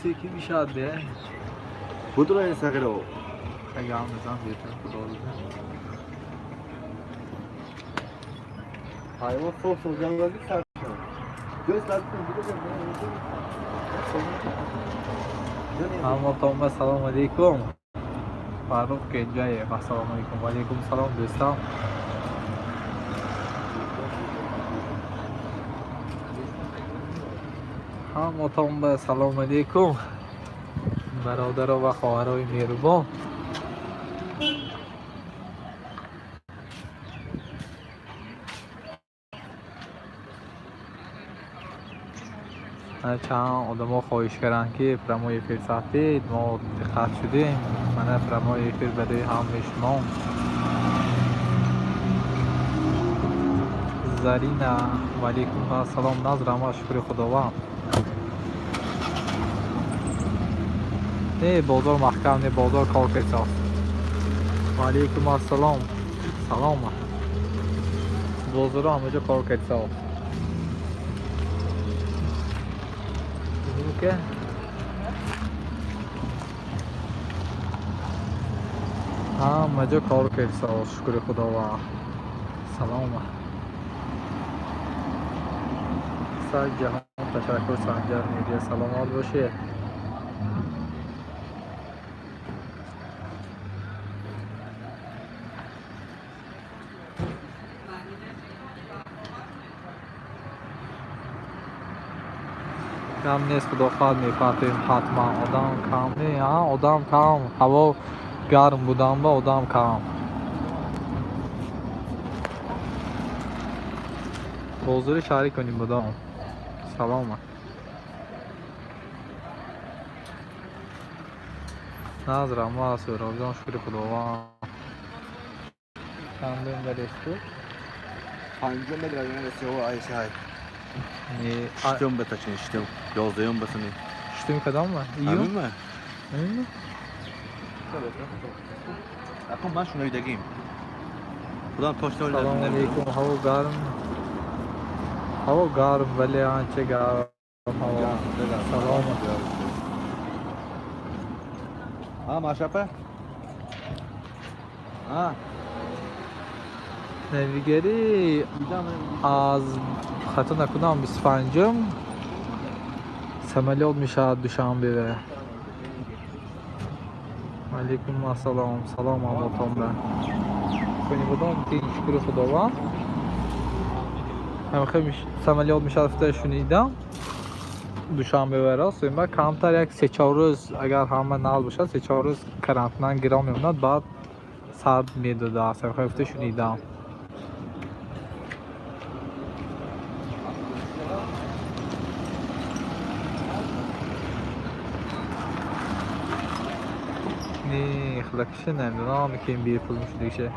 Секи мешавад де. Будро ин сағиро. Гам мезан бетар, худо бизан. Hayvan soğuk soğuk yanlarını sarkıyor. Göz lazım bir de. Ҳаматонба салом алейкум. Фаррух Кенҷаев, ассалому алейкум. Ва алейкум салом, дӯстам. Ҳаматонба салом алейкум. Бародаро ва хоҳарои меҳрубон. Чанд одамо хоҳиш карданд, ки прямой эфир сафед, мо диққат шудем. Мана прямой эфир барои ҳамаи шумо. Зарина, ва алейкум ассалом, назр ама, шукри Худованд. Не, бозор маҳкам не, бозор кор кардааст. Ва алейкум ассалом. Салом. Бозоро ҳамаҷо кор кардааст. Ке? Ҳамаҷо кор кардааст, шукри Худованд. Салом. Сар ҷаҳон ташаккур, Санҷар Медиа, саломат бошед. Кам нест, худо хоҳад, мепартоем ҳатман. Одам кам не, а одам кам. Ҳаво гарм будан ба одам кам. Бозори шаҳрӣ конем будам. Салом. Назр ама, Суҳробҷон, шукри Худованд. Чандум баресту? Панҷум медравем сео айси ҳай. Не, Штум бетачин штум. 11-ум бесани. Штуми кадом? Июн? Ҳамин ма? Ҳамин? Акун ман шуноидагим. Худам точно Салом алейкум, ҳаво гарм. Ҳаво гарм, вале анча гарм ҳаво. Салом. Ha машапа? Ha. Навигарӣ аз хато накунам, 25-ум самолёт мешавад Душанбе. Алейкум ассалом, салом ҳамотонба. Конибудом тинч, шукри Худованд. Ҳамхел самолёт мешавад, фта шунидам. Душанбе ва рост, ба камтар як се-чор рӯз, агар ҳама нал бошад, се-чор рӯз карантинан гирон мемонад, баъд сард медодааст. Ҳамхел фта шунидам. Не, хилакиша намедонам, ки ин бепул мешудагиша.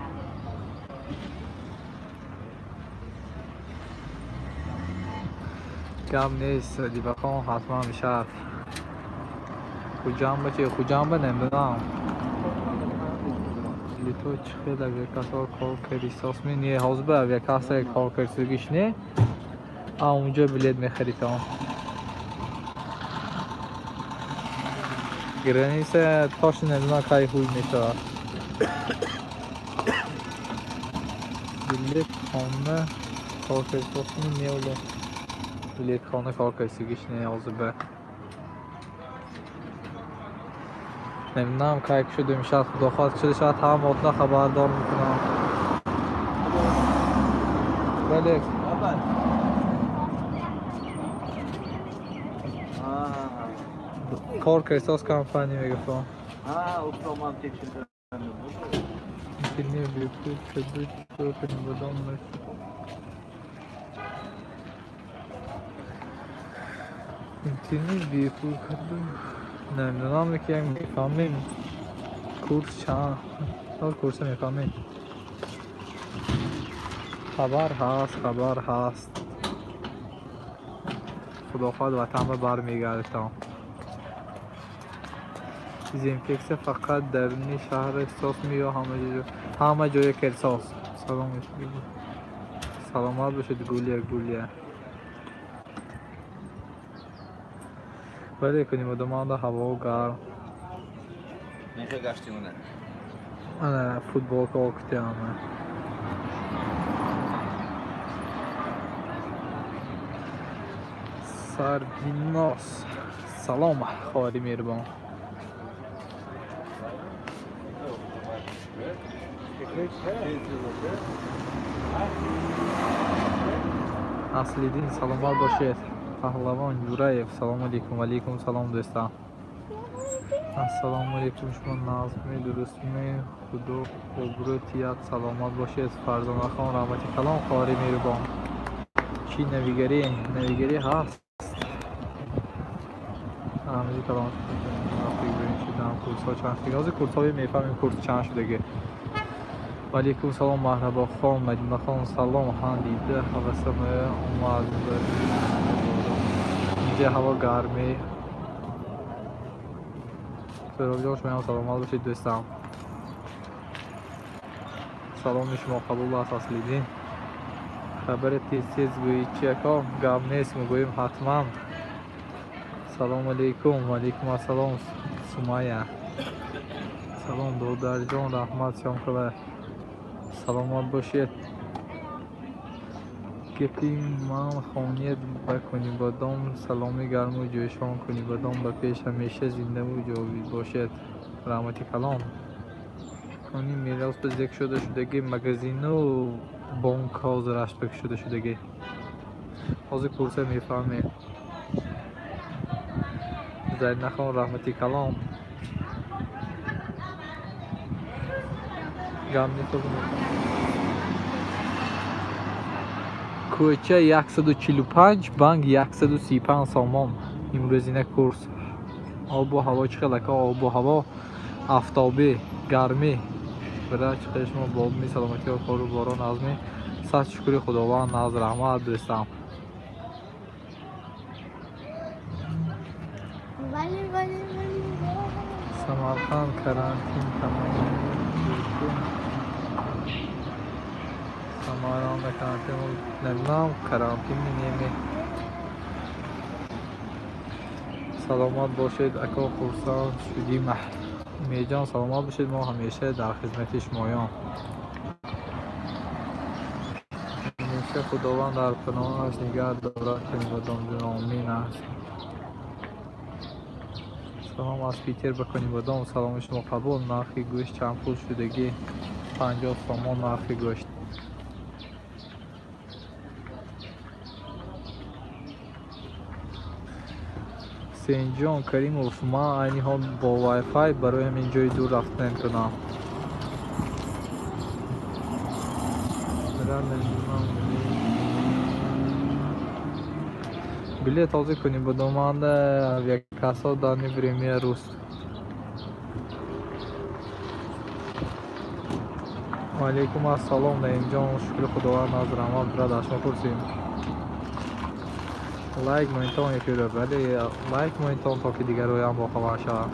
Гап нест, Дибахон, ҳатман мешавад. Хуҷанба чи? Хуҷанба намедонам. Лито чӣ хел авиакассаҳо кор кардисос ми? Не, ҳозир ба авиакасса кор кардисогиш не. А унҷо билет мехаритон. Граница точно намедонам, кай ҳуй мешавад. Билетхона кор кардисос ми? Не, оле. Билетхона кор кардисогиш не ҳозир ба. Намедонам, кай шуда мешавад, худо хоҳад, шуда шавад, ҳамаотно хабардор мекунам. Бале. Аба. Ha. Кор кардисос компания мегуфтам. Ha, ustoman tekshirdim. Интернет бепул каду конибудом. Интернет бепул каду намедонам, ки як мефаҳмем, курс чанд сол курса мефаҳмем. Хабар ҳаст, хабар ҳаст. Худо хоҳад, ватанба бармегардитон. Дезинфексия фақат даруни шаҳр эҳсос ми ё ҳама ҷо? Ҳама ҷоя эҳсос. Салом, саломат бошед, Гулия, Гулия. Вале кунем одаманда ҳаво гарм. Нехе гашти уна. Ана футболка окутиама. Сарбинос, салом, хоҳари меҳрубон. Аслиддин, саломат бошед. Паҳлавон Ҷураев, салому алейкум. Алейкум салом, дӯстам. Ассалому алейкум, шумо нағзме, дурустме? Худо обрӯ тиҳад, саломат бошед. Фарзонахон, раҳмати калон, хоҳари меҳрубон. Чӣ навигарӣ? Навигарӣ ҳаст. Рамзи калон шудам. Курсҳо чанд шудагӣ? Ҳозир курсҳои мефаҳмем, курс чанд шудагӣ. Ваалейкум салом, Маҳрабохон, Мадинахон, салом. Ҳан дида ҳавасам омад. Инҷа ҳаво гармӣ. Суҳробҷон, шумоям саломат бошед, дӯстам. Саломи шумо қабул аст, Аслиддин. Хабари тез тез гӯӣ чи, ако? Гап нест, мегӯем ҳатман. Салому алейкум. Ваалейкум ассалом, Сумая. Салом, додарҷон, раҳмат, съёмкава. Саломат бошед. Гапи ман хонед ба Конибодом саломи гарму ҷӯшон. Конибодом ба пеш, ҳамеша зиндаву ҷовид бошед. Раҳмати калон. Кони мерос ба зек шуда шудагӣ, магазину бонк ҳозир ашба шуда шудагӣ. Ҳозир курса мефаҳмем. Заринахон, раҳмати калон. Гап нест. Кӯча 145, банк 135 сомон имрӯзина курс. Обу ҳаво чӣ хел, ака? Обу ҳаво афтобӣ, гармӣ. Бира, чӣ хел шумо, бобми, саломатиҳо, кору боро назмӣ? Сад шукри Худованд, наз, раҳмат, дӯстам. Вали, вали, вали. Самарқанд карантин тамом. Самаранда карантин намедонам, карантин неми. Саломат бошед, ако, хурсанд шудим. Умедҷон, саломат бошед, мо ҳамеша дар хизмати шумоён. Ҳамеша Худованд дар паноҳаш нигаҳ дорад Конибодомҷон, омин аст. Салом аз Питер ба Конибодом, саломи шумо қабул. Нархи гӯшт чанд пул шудагӣ? 50 сомон нархи гӯшт. Ҳусейнҷон Каримов, ман айни ҳол бо вайфай, барои ҳамин ҷои дур рафта наметавонам. Бира, намедонам. Билет ҳозир Конибодоманда авиакассо данный время руст. Ваалейкум ассалом, Наимҷон, шукри Худованд, наз, раҳмат, брат, аз шумо пурсем. Лайк монитон эфирро, бале, лайк монитон, то ки дигароям бохабар шаванд.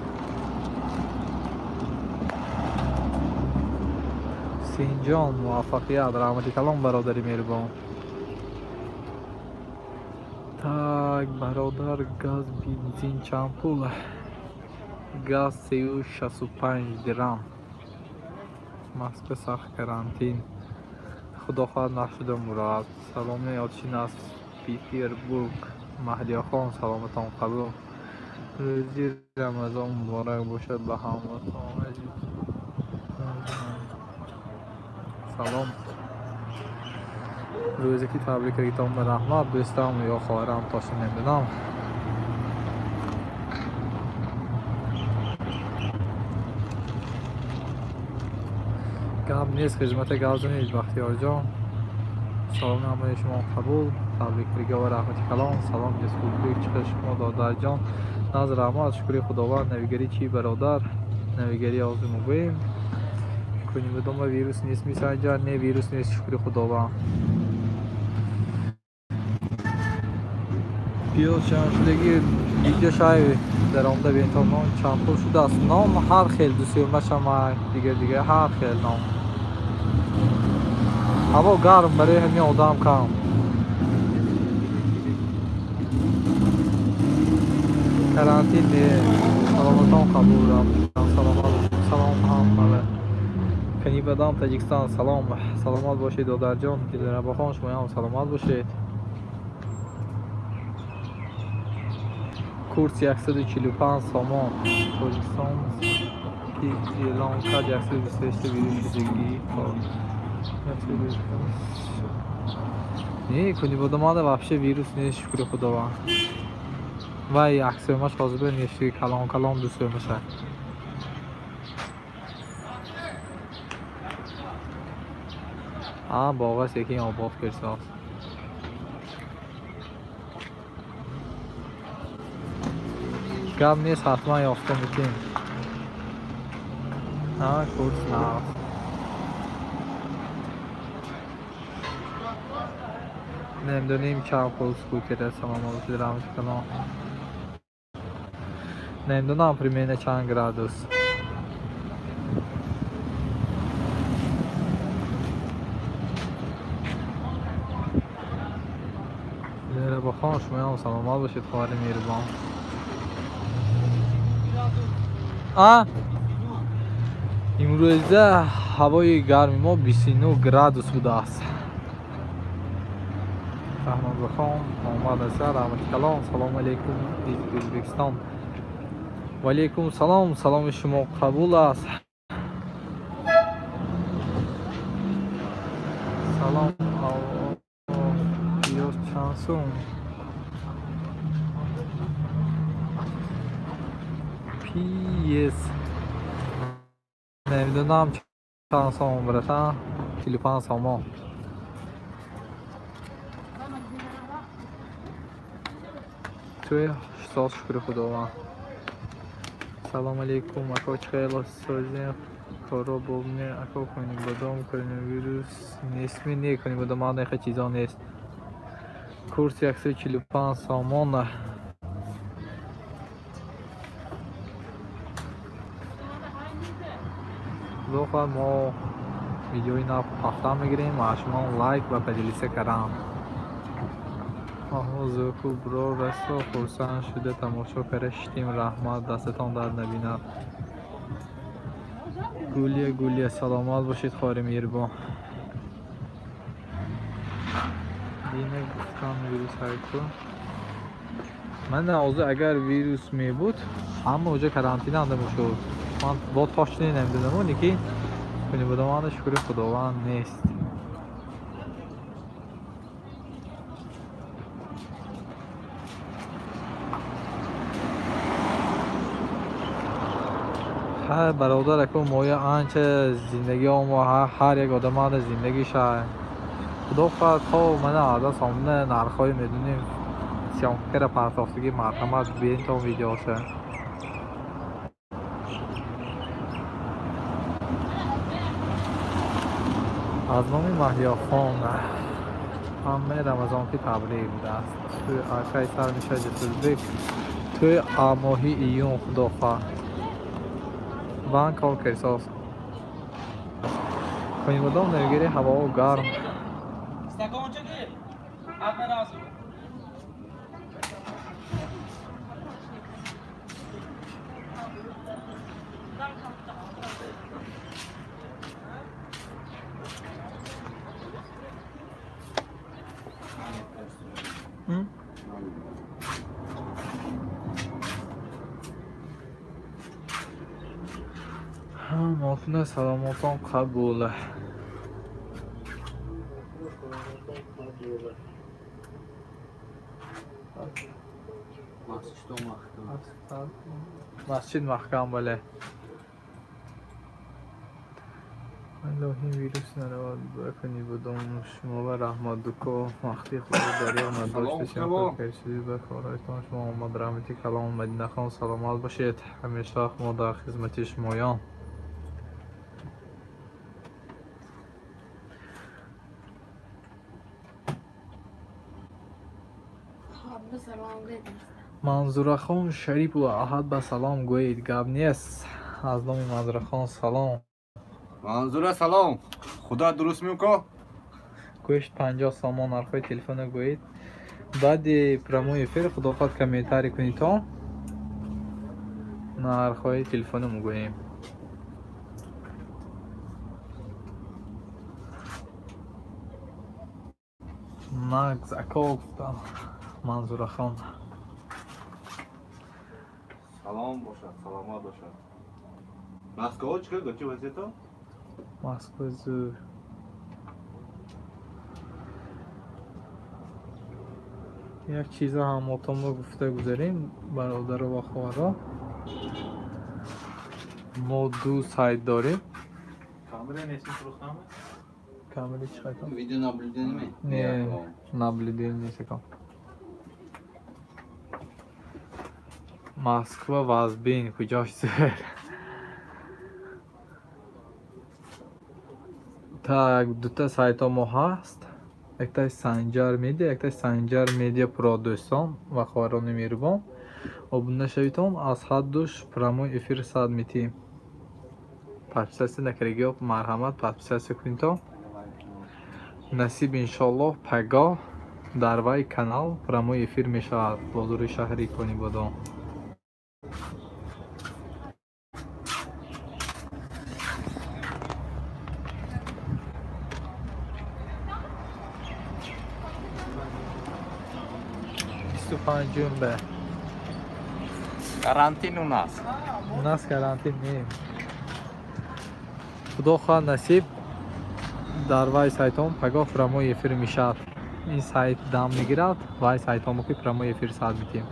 Ҳусейнҷон, муваффақият, раҳмати калон, бародари меҳрубон. Так, бародар, газ, бензин чанд пул? Газ 3,65 дирам. Москва сахт карантин. Худо хоҳад, нашуда мурод. Саломи отчин аз Петербург. Маҳдиёхон, саломатон қабул. Рӯзи Рамазон муборак бошад ба ҳаматон, азиз. Салом. Рӯзе ки табрик кардитон ба раҳмат, дӯстам ё хоҳарам, точно намедонам. Гап нест, хизмата гап занед, Бахтиёрҷон. Саломи ҳамаи шумо қабул. Табрикрига ва раҳмати калон. Салом, Ҷасурбек, чӣ хел шумо, додарҷон? Наз, раҳмат, шукри Худованд. Навигарӣ чӣ, бародар? Навигарӣ ҳозир мегӯем. Конибодома вирус нест мисанҷа? Не, вирус нест, шукри Худованд. Пиёз чанд шудаги, видео шай даромада бентон, нон чанд пул шудааст. Нон ҳар хел, дусёмашама, дигар дигар ҳар хел нон. Ҳаво гарм, барои ҳамин одам кам. Карантин не, саломатон қабул, саломат. Салом ҳамала. Канибадам, Таҷикистон, салом. Саломат бошед, додарҷон Дилрабохон, шумоям саломат бошед. Курс 145 сомон. Тоҷикистон ки эълон кард 128 вирус шудагӣ. Не, Кунибодомада вообще вирус нест, шукри Худованд. Вай яксӯмаш ҳозир нешти, калон калон дусӯмаша. А боғас якин обод кирсоз. Гап нест, ҳатман ёфта метем. А курс нағз. Намедонем чанд пул скутера. Салом бошед, раҳмати калон. Намедонам, примерно чанд градус. Лерабахон, шумоям саломат бошед, хоҳари меҳрубон. А имрӯза ҳавои гарми мо 29 градус будааст. Раҳматбахон Муҳаммад Асар, раҳмати калон. Салому алейкум, Ӯзбекистон. Ва алейкум салом, саломи шумо қабул аст. Салом, пиёз чанд сум? Пиёз намедонам чанд сом, братан, 45 сомон. Туи соз, шукри Худованд. Салом алейкум, ако, чӣ хел созем? Коро бобне, ако, Конибодом коронавирус нестми? Не, Конибодом ана чизо нест. Курс 145 сомон. Худо хоҳад, мо видеои нав ҳафта мегирем ва шумо лайк ва поделиться карам. Оҳо, зӯку бро, расо хурсанд шуда тамошо кара шитем, раҳмат, дастатон дард набинад. Гулия, Гулия, саломат бошед, хоҳари меҳрубон. Дина гуфтам вирус ҳайку. Ман ҳозир агар вирус мебуд, ҳама оҷа карантин анда мешуд. Ман бо точно намедонам, лекин Кунибодоманда, шукри Худованд, нест. Ҳар бародар, ако, моя анча зиндагио мо, ҳар як одамада зиндагиша. Худо хоҳад, то мана ада сомона нархҳои медонем, съёмка партофтагӣ, марҳамат, бинтон видеоша. Аз номи Маҳёхон ҳамаи рамазонки табрик будааст. Тӯи акай сар мешавад, Ҷасурбек, тӯи моҳи июн, худо хоҳад. Ван кор кирсоз. Конибодом навигири, ҳаво гарм. Стаканчик одноразовый. М? Ҳаматона саломотон қабул. Масҷидо маҳкам. Масҷид маҳкам, бале. Илоҳӣ, вирус наравад ба Конибодом. Шумо ба раҳмат, дуко, вақти худро дарёб надошташем ба корҳоятон. Шумо омад, раҳмати калом. Мадинахон, саломат бошед, ҳамеша мо дар хизмати шумоён. Салом гӯед. Манзурахон Шарипова, аҳад ба салом гӯед. Гап нест, аз номи Манзурахон салом. Манзура, салом. Худо дуруст меко? Гӯшт 50 сомон, нархҳои телефона гӯед. Баъди прямой эфир, худо хоҳад, комментарий кунед, то нархҳои телефона мегӯем. Нагз, ако, гуфтам, Манзурахон. Салом бошад, саломат бошад. Москва чӣ гочи вазиято? Москва зӯр. Як чиза ҳамотонро гуфта гузарем, бародаро ва хоҳаро. Мо ду сайт дорем. Камера нест фурӯхтаме? Камери чӣ қайтон? Видеонаблюдение ме? Не, наблюдение нест, акам. Москва вазбин, куҷош зӯр. Так, дута сайтҳо мо ҳаст. Яктаи Санҷар Медиа, яктаи Санҷар Медиа Про. Дӯстон ва хоҳарони меҳрубон, обуна шавитон, аз ҳаддуш прямой эфир сад метиҳем. Подписаться накардагиҳо, марҳамат, подписаться кунедтон. Насиб, иншоаллоҳ, пагоҳ дар вай канал прямой эфир мешавад, бозори шаҳри Конибодом. 25-ум бе. Карантин у нас. У нас карантин не. Худо хоҳад, насиб, дар вай сайтон пагоҳ прямой эфир мешавад. Ин сайт дам мегирад, вай сайтонмо ки прямой эфир сад метиҳем.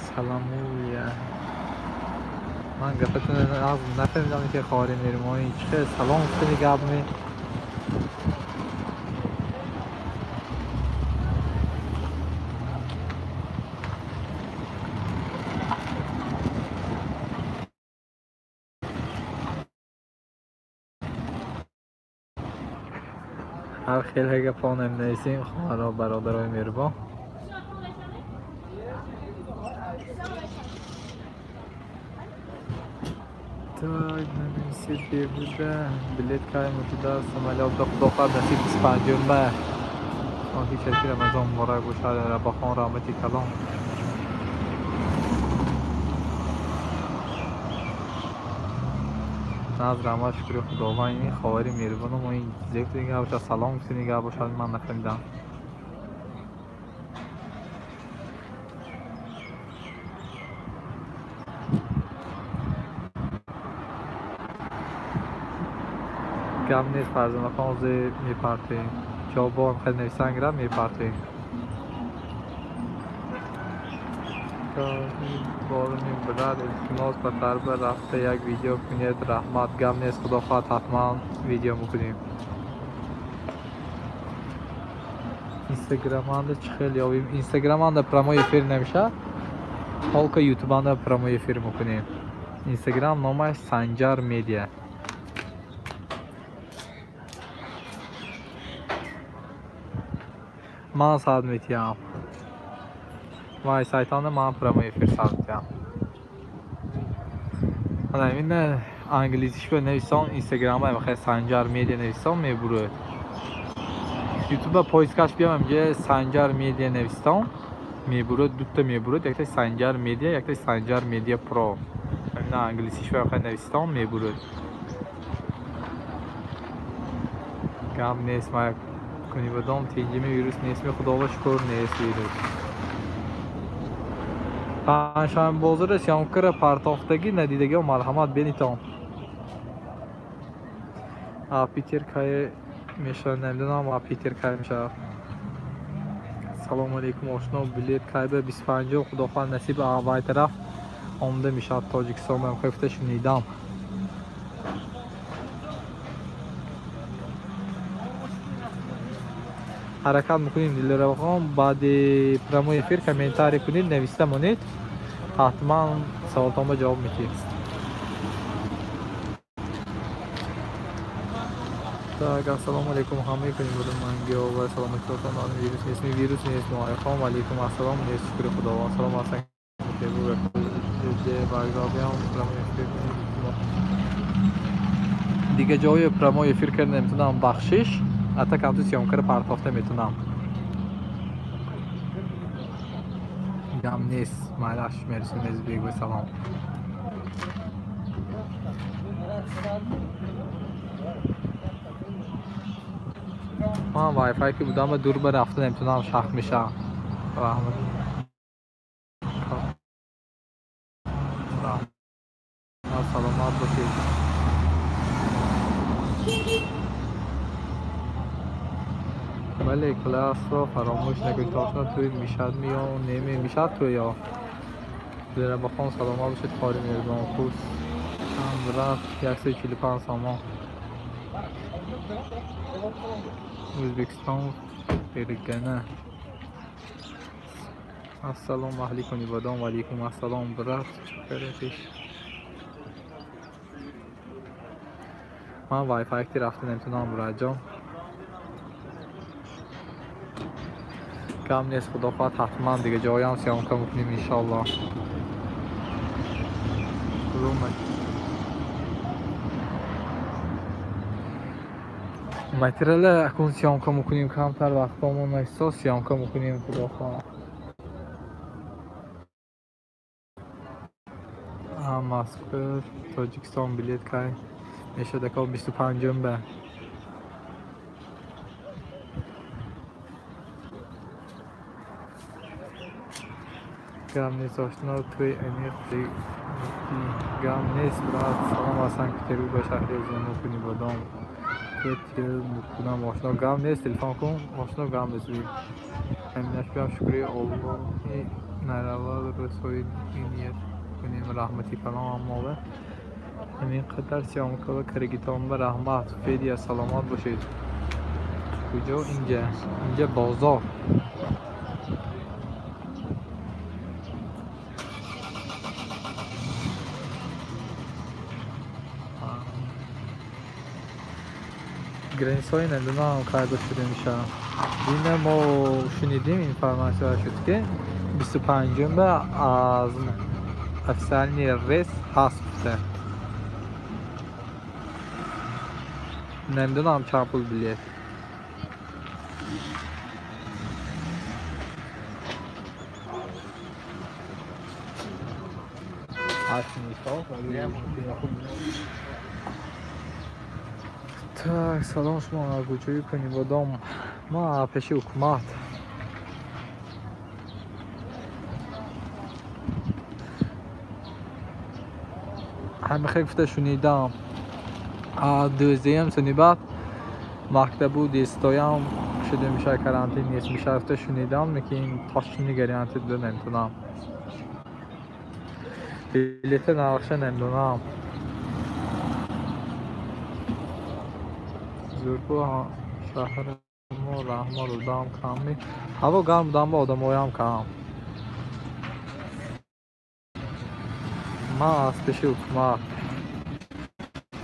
Саламуя. Ман гапатон нафаҳмидам, ки хоҳари меҳрубонӣ чӣ хел салом гуфтани гап ме. Ҳар хеле гапҳо наменависем, хоҳаро, бародарои меҳрубон. Так, нанависед бебуда. Билет кай мавҷуд аст? Самолёт ба, худо хоҳад, насиб, 25-ум ба. Моҳи шарифи Рамазон муборак бошад, Рабахон, раҳмати калом. Наз, раҳмат, шукри Худованд. Ин ховари меҳрубону мо ин чизе гуфта нигаҳ бошад, салом гуфта нигаҳ бошад, ман нафаҳмидам. Гап нест, Фарзонахон, ҳозир мепартоем. Ҷавобҳо хеле нависан гирад, мепартоем. Борони брат, илтимос, ба тарба рафта як видео кунед, раҳмат. Гап нест, худо хоҳад, ҳатман видео мекунем. Инстаграманда чӣ хел ёбем? Инстаграманда прямой эфир намешавад, только ютубанда прямой эфир мекунем. Инстаграм номаш Санҷар Медиа. Ман сад метиҳам. Вай сайтанда ман прямой эфир сад метиҳам. Ана ин англисиш ба нависон, инстаграма хел Санҷар Медиа нависон, мебурад. Ютуба поиск аш биям, инҷа Санҷар Медиа навистон, мебурад, дута мебурад, якта Санҷар Медиа, якта Санҷар Медиа Про. Ина англисиш ба хел навистон, мебурад. Гап нест, ма Конибодом тинҷими, вирус нест, худоба шукр, нест вирус. Панҷшанбе бозора съёмка ра партофтагӣ надидагиҳо, марҳамат, бинитон. А Питер кай мешавад, намедонам, а Питер кай мешавад. Салому алейкум, ошно, билет кай ба? 25-ум, худо хоҳад, насиб, вай тараф омада мешавад Тоҷикистон, ман гуфта шунидам. Ҳаракат мекунем, дилравхон, баъди прямой эфир комментарий кунед, нависта монед, ҳатман саволтонба ҷавоб медиҳем. Так, ассалому алейкум, ҳамаи кунибодум мангио ва саломатиотон. Вирус нест, вирус нест. Муайхон, алейкум ассалом, нест, шукри Худованд. Салом, асан вокзалиам прямой эфир. Дига ҷое прямой эфир карда наметунам, бахшиш. Ата камту съёмка ро партофта метунам. Гам нест, майлаш, мерсим, бегу салом. Ман вайфай ки будам, ба дур ба рафта наметунам, шах мешавам. Раҳмат, раҳмат, саломат бошед. Бале, классро фаромӯш накунед. Тошна тӯй мешад миё неме мешад тӯё. Зерабахон, саломат бошед. Қори меҳрибон, курс чанд рафт? 145 сомон. O'zbekiston Fergana. Ассалому алейкум, ибодон. Ва алейкум ассалом, брат. Пеш ман вайфай ки рафта наметунам, братҷон. Кам нест, худо хоҳад, ҳатман дига ҷоям съёмка мекунем, иншоалло. Кудом материала акун съёмка мекунем, камтар вақтомон эҳсос съёмка мекунем, худо хоҳад. Москва Тоҷикистон билет кай мешад, ака? 25-ум ба. Гам нест, ошно, тӯи аниқ. Гам нест, брат. Салом аз Санкт Петербург ба шаҳри Зону Кунибодом. Мекунам, ошно, гам нест, телефон кун, ошно, гам нест. Ҳаминаш биям, шукри Оллоҳи наравад, рӯзҳои ният кунем, раҳмати калом. Аммова ҳамин қадар съёмка ва каригитон ба раҳмат. Федия, саломат бошед. Куҷо инҷа? Инҷа бозор. Границаҳои намедонам кай шуда мешавад. Дина мо шунидем, информация шуд, ки 25-ум ба аз официальный рейс ҳаст гуфта. Намедонам чанд пул билет. Ҳаст. Так, салом, шумо куҷои Кунибодом? Ма пеши ҳукумат. Ҳамихе гуфта шунидам. 12-ум сони баъд мактабу дестоям шуда мешавад, карантин нест мешавад гуфта шунидам, лекин точный гарантия дода наметавонам. Билета нархша намедонам. Зурбу шаҳри мо, раҳмат. Одам камми, ҳаво гарм будам ба одамоям кам. Ман аз пеши ҳукумат,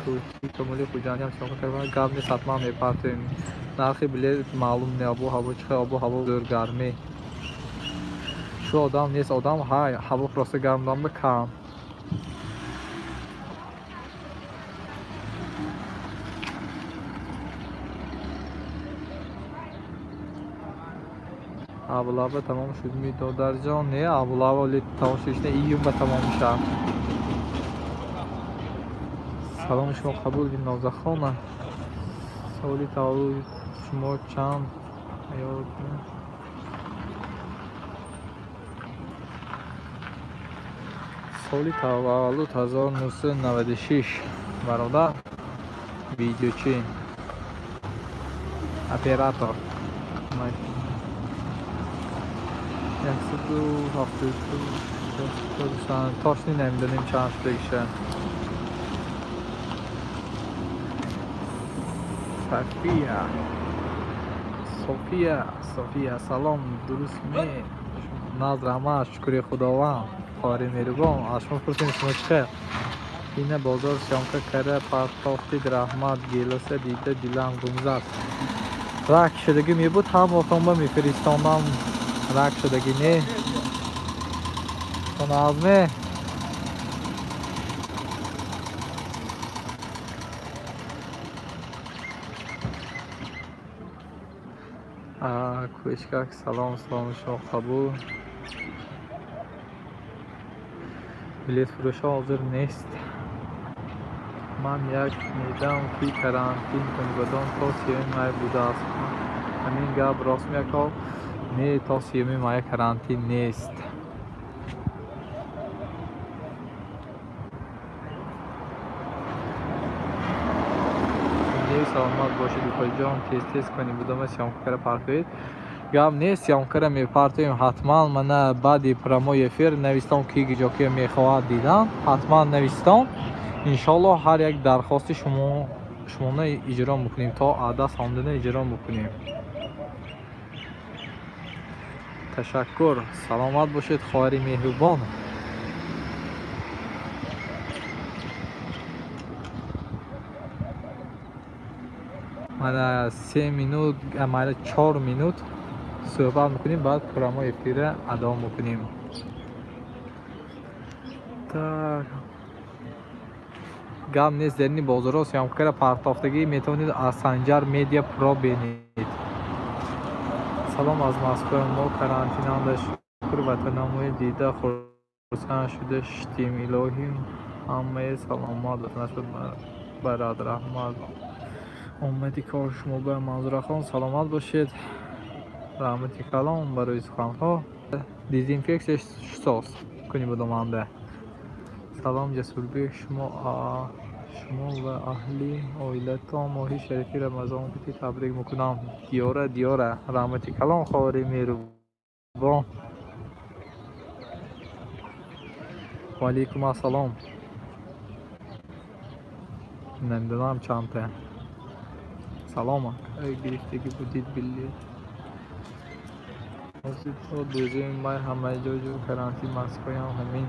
кӯчи Камоли Хуҷандиам съёмка кардам. Гап нест, ҳатман мепартоем. Нархи билет маълум не, обу ҳаво чӣ хел, обу ҳаво зӯр, гармӣ. Шу одам нест, одам ҳай, ҳаво просто гарм будам ба кам. Облава тамом шуд ми, додарҷон? Не, облава оли тамом шудишна, июн ба тамом мешавад. Саломи шумо қабул, Дилнозахона. Соли таваллуди шумо чанд? Ёд соли таваллуд 1996, бародар. Видеочи, оператор. 172. Точно намедонем чанд шудагиша. София, София, София, салом, дуруст ме? Наз, раҳмат, шукри Худованд, хоҳари меҳрубон. Аз шумо пурсем, шумо чӣ хел? Ина бозор съёмка кара партофтид, раҳмат. Гелоса дида дилам гум зад. Рак шудагӣ мебуд, ҳаматонба мефиристондам. Рак шудагӣ не. Назме. Кӯчкак, салом, саломи шумо қабул. Билетфурӯшҳо ҳозир нест. Ман як медам, ки карантин Конибодом то 3-юми май будааст. Ҳамин гап рост меяко? Не, то 3-юми мая карантин нест. Не, саломат бошед, укоҷон. Тез тез Конибодома съёмка кара партоед. Гап нест, съёмка ра мепартоем ҳатман. Мана, баъди прямой эфир навистон, ки ҷо ки мехоҳад дидан, ҳатман навистон. Иншоалло, ҳар як дархости шумо шумона иҷро мекунем, то даст омдана иҷро мекунем. Ташаккур, саломат бошед, хоҳари меҳрубон. Мана, 3 минут, майли, 4 минут суҳбат мекунем, баъд прямой эфира адо мекунем. Так, гап нест, дарини бозорҳо съёмка кара партофтагӣ метавонед, аз Санҷар Медиа Про бинед. Салом аз Москва. Мо карантинанда, шукр, ватанамои дида хурсанд шуда шудем. Илоҳӣ, ҳамае саломат, ватанаш барад. Раҳмат, омади кор шумо ба. Манзурахон, саломат бошед, раҳмати калом барои суханҳо. Дезинфексия соз кунӣ будоманда. Салом, Ҷасурбек. Шумо ва аҳли оилатон моҳи шарифи Рамазон кути табрик мекунам. Диёра, Диёра, раҳмати калом, хоҳари меҳрубон. Ваалайкум ассалом. Намедонам чандта. Салом, гирифтагӣ будид билет? Ҳозир то 2-уми май ҳама ҷо ҷо карантин, Москваям ҳамин.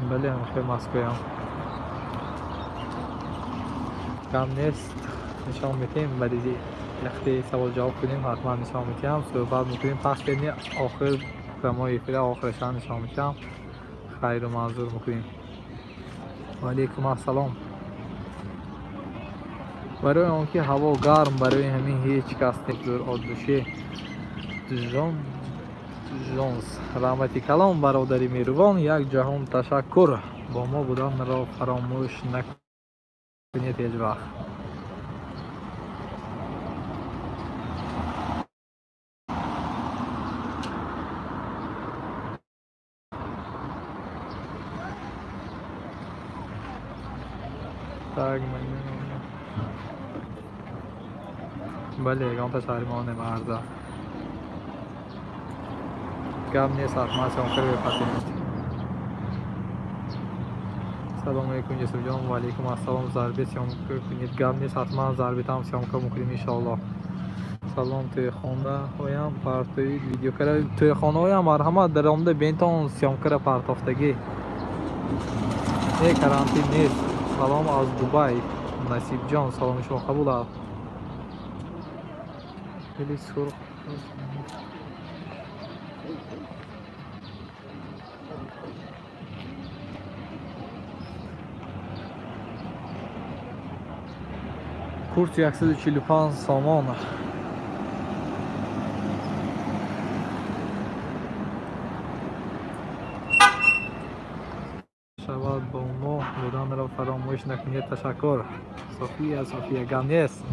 Бале, ҳамхел, Москваям. Гап нест, нишон медиҳем. Баъди яхте савол ҷавоб кунем, ҳатман нишон медиҳам, суҳбат мекунем. Пас кардни охир прямой эфира охирашан нишон медиҳам, хайру манзур мекунем. Ваалайкум ассалом. Барои он ки ҳаво гарм, барои ҳамин ҳеҷ кас зур от души. Жон Ҷонс, раҳмати калом, бародари меҳрубон, як ҷаҳон ташаккур. Бо мо буданро фаромӯш накунед ҳеҷ вақт. Так, бале, ягонта шаҳри мо немарза. Гап нест, ҳатман съёмка ро бепартем. Салому алейкум, Ҷасурҷон. Ва алейкум ассалом. Зарби съёмка кунед. Гап нест, ҳатман зарбитам съёмка мекунем, иншоаллоҳ. Салом, тӯйхонаҳоям партоид видео кара. Тӯйхонаҳоям марҳамат, даромада бентон, съёмка ра партофтагӣ. Не, карантин нест. Салом аз Дубай, Насибҷон, саломи шумо қабул аст. Хеле сурх. Курси 145 сомон. Шавад, бо мо буданро фаромӯш накунед. Ташаккур, София. София, гап нест,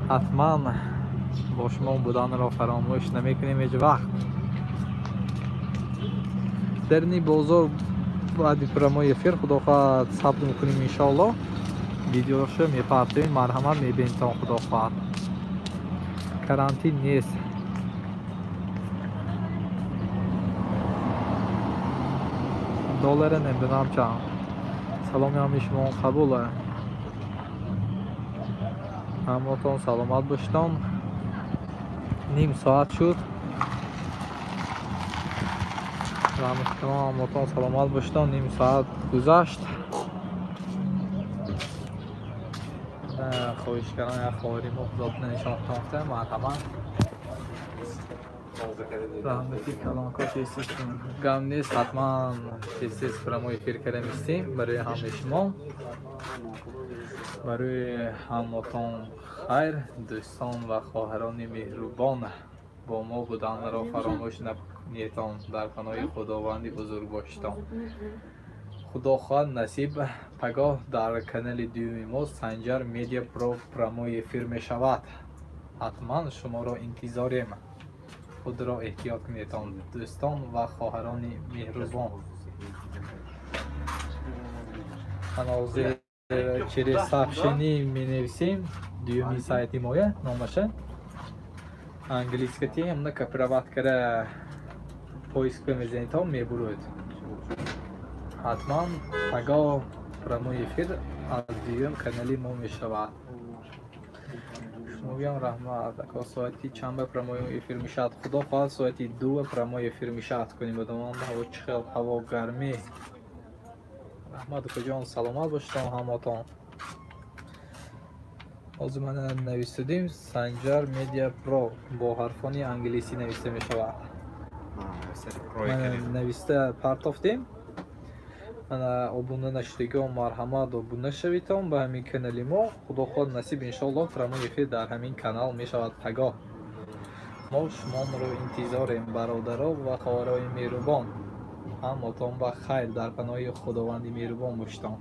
ҳатман бо шумо буданро фаромӯш намекунем ҳеҷ вақт. Дарни бозор баъди прямой эфир, худо хоҳад, сабт мекунем, иншоалло. Видеошо мепартоем, марҳамат, мебинедтон, худо хоҳад. Карантин нест. Доллара намедонам чанд. Саломи ҳамаи шумо қабул. Ҳамаатон саломат бошедон. Ним соат шуд. Раҳмати калом, ҳамаатон саломат бошедон. Ним соат гузашт. Хоҳиш кардам, як хоҳари мо худотона нишонтон гуфта, марҳамат. Раҳмати калонко, тез гам нест, ҳатман тез тез прямой эфир карда мистем барои ҳамаи шумо. Барои ҳаматон хайр, дӯстон ва хоҳарони меҳрубон, бо мо буданро фаромӯш накунедон. Дар паноҳи Худованди бузург бошитон. Худо хоҳад, насиб, пагоҳ дар канали дуюми мо, Санҷар Медиа Про, прямой эфир мешавад. Ҳатман шуморо интизорем. Худро эҳтиёт кунедон, дӯстон ва хоҳарони меҳрубон. Ҳозир через сообщение менависем дуюми сайти моя номаша. Английскати ҳамна копировать кара, поиск мезанедон, мебуроед. Ҳатман пагоҳ прямой эфир аз дуюм канали мо мешавад. Шумоям раҳмат, ака. Соати чанд ба прямой эфир мешавад? Худо хоҳад, соати 2 прямой эфир мешавад. Кунем бадомон, ҳаво чӣ хел, ҳаво гармӣ. Раҳмат, укаҷон, саломат бошедон ҳаматон. Ҳозир мана нависудем, Санҷар Медиа Про бо ҳарфони англисӣ нависта мешавад. Мана нависта партофтем. Мана, обуна нашудагиҳо, марҳамат, обуна шавитон ба ҳамин канали мо. Худо хоҳад, насиб, иншоаллоҳ, прямой эфир дар ҳамин канал мешавад пагоҳ. Мо шумонро интизорем, бародаро ва хоҳарои меҳрубон. Ҳаматон ба хайр, дар паноҳи Худованди меҳрубон бошитон.